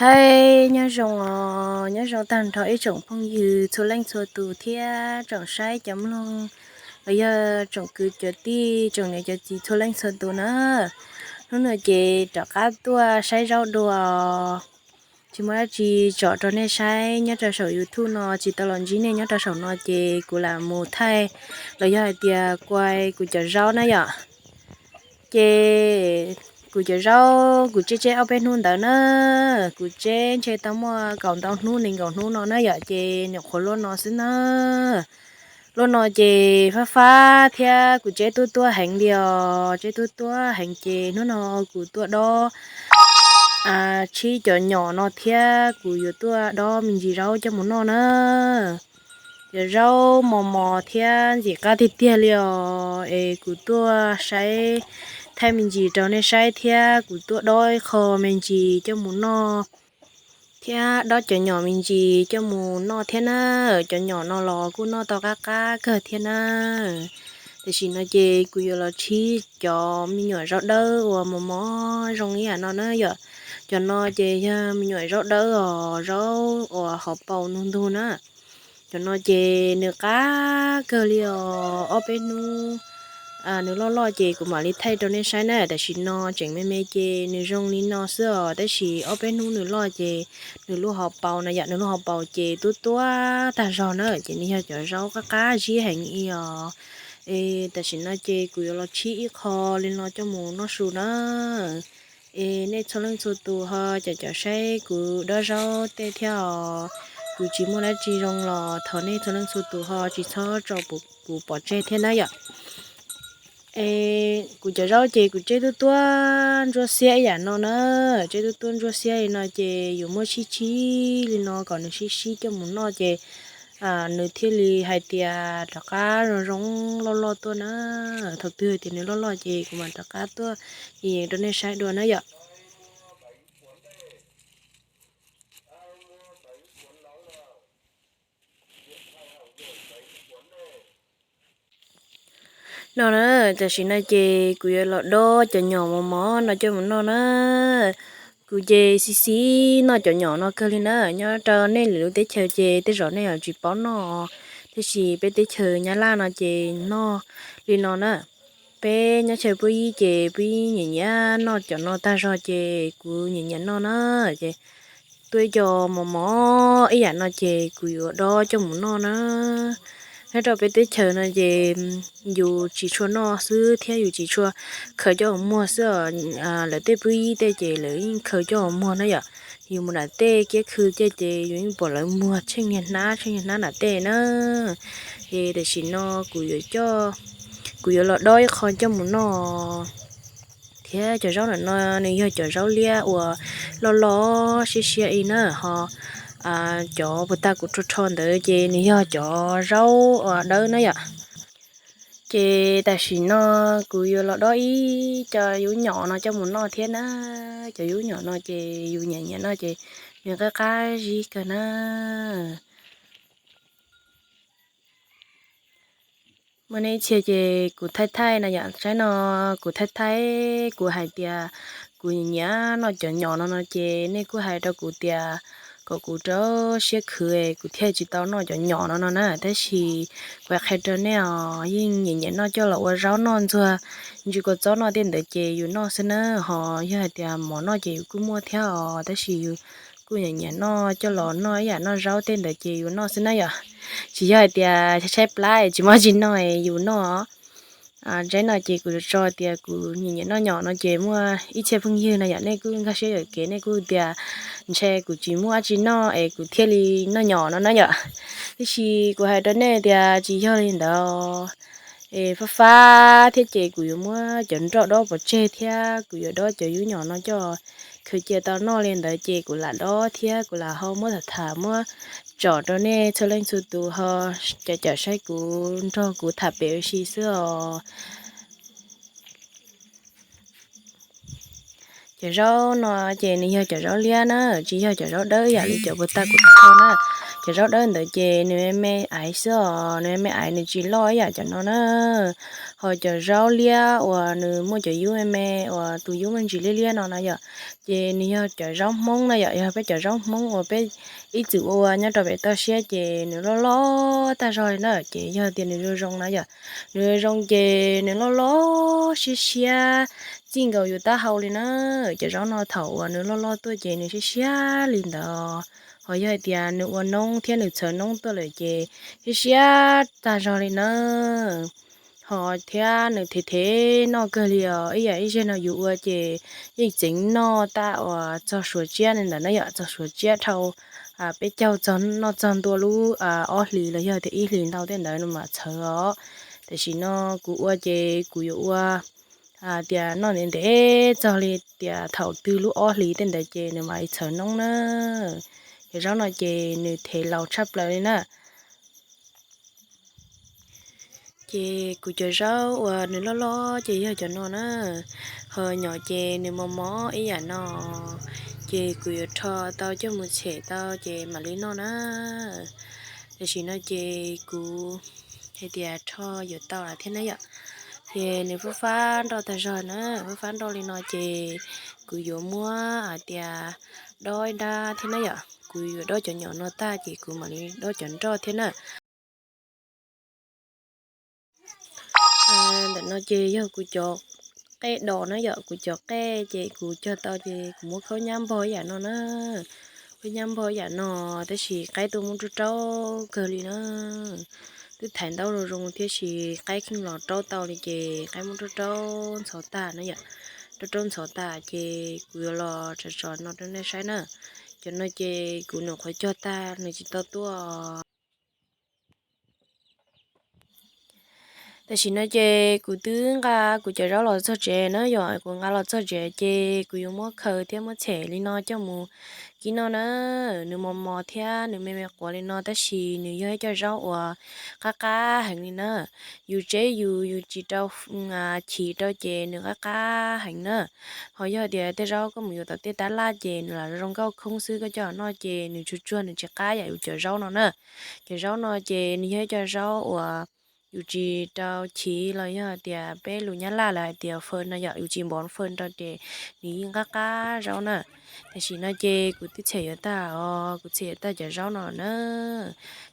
Hais nyob zoo os, nyob zoo tag nrho ib tsoom phooj ywg txhua leej txhua tus thiab tsoom saib cov mloog, los yog tsoom kwv cov tij tsoom niam cov txiv txhua leej txhua tus na. Hnub no ces rov qab tuaj saib zaub dua, tsis muaj dab tsi tsom rau nej saib nyob rau saum YouTube no, tsis tau los ntsib nej nyob rau saum no ces kuv lam mus thaij los yog hais tias kuai kuv cov zaub na yom. Ces kuv cov zaub kuv tseb tseb ob peb hnub ntawd na, kuv tseb ntshe tau muaj kaum ntau hnub nees nkaum hnub no na yom, ces nyuam qhuav luaj no xwb na. Luaj no ces fab fab thiab kuv tseb tuab tuab heev li os, tseb tuab tuab heev ces hnub no kuv tuaj dob tshib cov nyom no thiab kuv yuav tuaj dob me ntsis zaub coj mus noj na. Cov zaub mos mos thiab ntxim qab tiag tiag li os, es kuv tuaj saib thaij me ntsis rau nej saib thiab kuv tuaj dob ib qho me ntsis coj mus noj thiab dob cov nyom me ntsis coj mus noj thiab na. Cov nyom no los kuj noj tau qab qab kawg thiab na. Tam sim no ces kuv yuav los tshib cov me nyuam zaub dawb uas mos mos zoo ib yam no na yom. Cov no ces yog me nyuam zaub dawb os, zaub uas hauv paus ntug ntug na. Cov no ces nws qab kawg li os, ob peb hnub nws loj loj ces kuv mam li thaij rau nej saib na. Tam sim no tseem me me ces nws zoo li no xwb os, tab sis ob peb hnub nws loj ces nws lub hauv paus no yom, nws lub hauv paus ces tuab tuab tag zog na, ces nws yog cov zaub qab qab zib heev li os. Es tam sim no ces kuv yuav los tshib ib qho li no coj mus noj su na. Es nej txhua leej txhua tus ho caum caum saib kuv dob zaub tej thiab os. Kuv tsis muaj dab tsi zoo los thov nej txhua leej txhua tus ho tsis txhob tso kuv pov tseg thiab na yom. Es kuv cov zaub ces kuv tseb tuab tuab ntsuab xiab ib yam no na, tseb tuab tuab ntsuab xiab li no ces yuav muab sib tshib li no kom nws sib sib coj mus noj ces nws thiaj li hais tias rov qab zoo zoo loj loj tuaj na. Thaum twg tias nws loj loj ces kuv mam rov qab tuaj yees rau nej saib dua na yom. No na, tam sim no ces kuv yuav los dob cov nyom mos mos no coj mus noj na. Kuv ces xib xib noj cov nyom no kawg li na. Nyob rau nej lwm lub teb chaws ces tej zaum nej yuav tsis paub noj, tiam sis peb teb chaws Nyab Laj no ces noj li no na. Peb nyob chaw Pub Yib ces Pub Yib nyiam nyiam noj cov no tag zog ces kuv nyiam nyiam noj na. Ces tuaj ib co mos mos ib yam no ces kuv yuav dob coj mus noj na. Nyob rau peb teb chaws no ces yus tsis tshua noj xwb thiab yus tsis tshua khaws coj mus muag xwb os. Lawv tej Pub Yib tej ces lawv yeej khaws coj mus muag na yom. Yus mus nram tej kiab khw tej ces yus yeej pom lawv muag tsheej niag hnab tsheej niag hnab nram tej na. Es tam sim no kuv yuav coj, kuv yuav los dob ib qho coj mus noj thiab. Cov zaub ntawm no nws yog cov zaub liab uas loj loj siab siab li na, ho cov puag ta kuv rho rho ntawd ces nws yog cov zaub uas dawb na yom. Ces tam sim no kuv yuav los dob ib co yub nyom no coj mus noj thiab na. Cov yub nyom no ces yus nyiam nyiam noj ces nws qab qab zib kawg na. Muaj nej ib txhia ces kuv thaij thaij no yom, saib no kuv thaij thaij, kuv hais tias kuv nyiam nyiam noj cov nyom no no ces nej kuj hais rau kuv tias kom kuv rau siab khwv kuv thiaj tsis tau noj cov nyom no no na. Tab sis kuv qhia rau nej os, yeej nyiam nyiam noj coj los ua zaub noj ntxuag, ntsis kua txob noj tej ntawd ces yus noj xwb na. Ho yog hais tias mov noj ces yus kuj muaj thiab os, tab sis yus kuj nyiam nyiam noj coj los noj ib yam noj zaub tej ntawd ces yus noj xwb na yom. Tsis yog hais tias tshaib plab tsis muaj tsis noj yus noj. Zaub no ces kuv tso tias kuv nyiam nyiam noj nyom no ces muaj ib txhia phooj ywg no yom, nej kuj nkag siab yuam kev, nej kuj tias ntshe kuv tsis muaj dab tsi noj es kuv thiaj li noj nyom no na yom. Tiam sis kuv hais rau nej tias tsis yog li ntawd. Es fab fab thiab ces kuv yuav muab cov nroj dob pov tseg thiab kuv yuav dob cov yub nyom no coj khaws cia tau noj li ntawd ces kuv lam dob thiab kuv lam ho muab tham tham muab tsom rau nej txhua leej txhua tus ho caum caum saib kuv nrog kuv tham pem ua si xwb os. Cov zaub no ces nws yog cov zaub liab na, tsis yog cov zaub dawb yam li cov puag ta kuv tau na. Cov zaub dawb ntawd ces nws me me aiv xwb os, nws me me aiv nws tsis loj ib yam cov no na. Ho cov zaub liab uas nws muaj cov yub me me uas tus yub me ntsis liab liab no na yom, ces nws yog cov zaub Hmoob na yom, yog peb cov zaub Hmoob uas peb ib txwm ua ua nyob rau pem toj siab ces nws loj loj tag zog li na, ces yog tias nws zoo zoo na yom, nws zoo zoo ces nws loj loj siab siab txij nkaus yus taub hau li na. Cov zaub no thaum uas nws loj loj tuaj ces nws siab siab li ntawd, ho yog hais tias nws ua noob thiab nws txhawv noob tuaj lawm ces siab siab tag zog li na. Ho thiab nws thev thev noj kawg li os, ib yam ib zej no yus ua ces yeej txeev noj tag uas txog suav tsiab li ntawd na yom, txog suav tsiab dhau peb caug noj txog ntua lub ob hlis los yog tias ib hlis ntau tej ntawd nws mam txhawv os. Tam sim no kuv ua ces kuv yuav ua tias noj ntev ntev txog li tias thaum twg lub ob hlis tej ntawd ces nws mam li txhawv noob na. Cov zaub no ces nws thev laus tshaj plaws li na. Ces kuv cov zaub uas nws loj loj ces yog cov no na, ho nyom ces nws mos mos ib yam no, ces kuv yuav rho tau coj mus tshem tau ces mam li noj na. Tam sim no ces kuv hais tias rho yuav tau lawm thiab na yom, ces nws fab fab nroj tag zog na, fab fab nroj li no ces kuv yuav muab hais tias dob ib dab thiab na yom, kuv yuav dob cov nyom no tag ces kuv mam li dob cov nroj thiab na. Ntawm no ces yog kuv cov qej dos na yom, kuv cov qej ces kuv cog tau ces kuv muab khaub nyab npog ib yam no na, khaub nyab npog ib yam no, tab sis qaib tuaj muab raub raub kawg li na. Twb thaiv ntaub zoo zoo thiab sis qaib kheej los raub tau li ces qaib muab raub raub ntxhov tag na yom, raub raub ntxhov tag ces kuv yuav los tso tso no rau nej saib na. Cov no ces kuv nyuam qhuav cog tag nws tsis tau tuaj. Tam sim no ces kuv twb nqa kuv cov zaub los txog tsev na yom, kuv nqa los txog tsev ces kuv yuav muab khaws thiab muab tshem li no coj mus kib noj na. Nws mos mos thiab nws me me quav li no tab sis nws yog ib co zaub uas qab qab heev li na. Yus tseb yus, yus tsis rau chiv rau ces nws qab qab heev na. Ho yog tias tej zaub koj mus yuav tom tej tab laj ces nws lam zoo nkauj khoob xwb, koj coj noj ces nws tsuag tsuag nws tsis qab yam yus cov zaub no na. Cov zaub no ces nws yog ib co zaub uas yus tsis rau chiv los yog tias peb lus nyab laj lawv hais tias fawm no yom, yus tsis npov fawm rau ces nws yeej qab qab zaub na. Tam sim no ces kuv twb tshem yuav tag os, kuv tshem yuav tag cov zaub no na.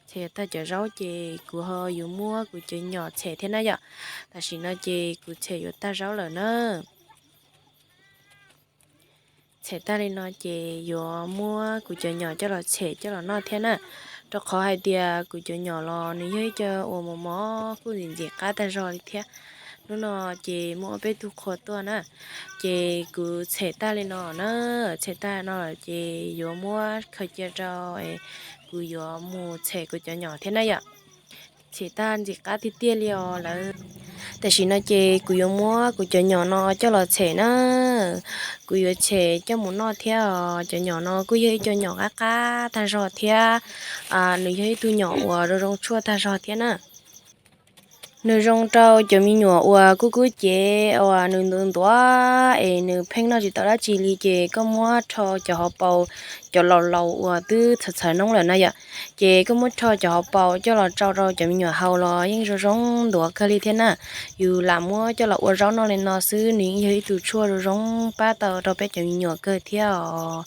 Tshem yuav tag cov zaub ces kuv ho yuav muab kuv cov nyom tshem thiab na yom. Tam sim no ces kuv tshem yuav tag zaub lawm na. Tshem tag li no ces yuav muab kuv cov nyom coj los tshem coj los noj thiab na. Rau qhov hais tias kuv cov nyom los nws yog ib co uas mos mos kuj ntxim ntxim qab tag zog li thiab. Hnub no ces muaj ob peb tug qhua tuaj na, ces kuv tshem tag li no na, tshem tag no lawm ces yuav muab khaws cia rau, kuv yuav mus tshem kuv cov nyom thiab na yom. Tshem tag ntxim qab tiag tiag li os lawm. Tam sim no ces kuv yuav muab kuv cov nyom no coj los tshem na. Kuv yuav tshem coj mus noj thiab os. Cov nyom no kuj yog ib co nyom qab qab tag zog thiab, nws yog ib tug nyom uas zoo zoo tshuaj tag zog thiab na. Nws zoo rau cov me nyuam uas kub kub cev uas nws ntuav ntuav es nws pheej noj tsis tau dab tsi li ces koj muab rho cov hauv paus, cov laus laus uas twb txhawv txhawv noob lawm na yom, ces koj muab rho cov hauv paus coj los tsau rau cov me nyuam haus los yeej zoo zoo ntuav kawg li thiab na. Yus lam muab coj los ua zaub noj li no xwb nws yeej yog ib tug tshuaj zoo zoo pab tau rau peb cov me nyuam kawg thiab os.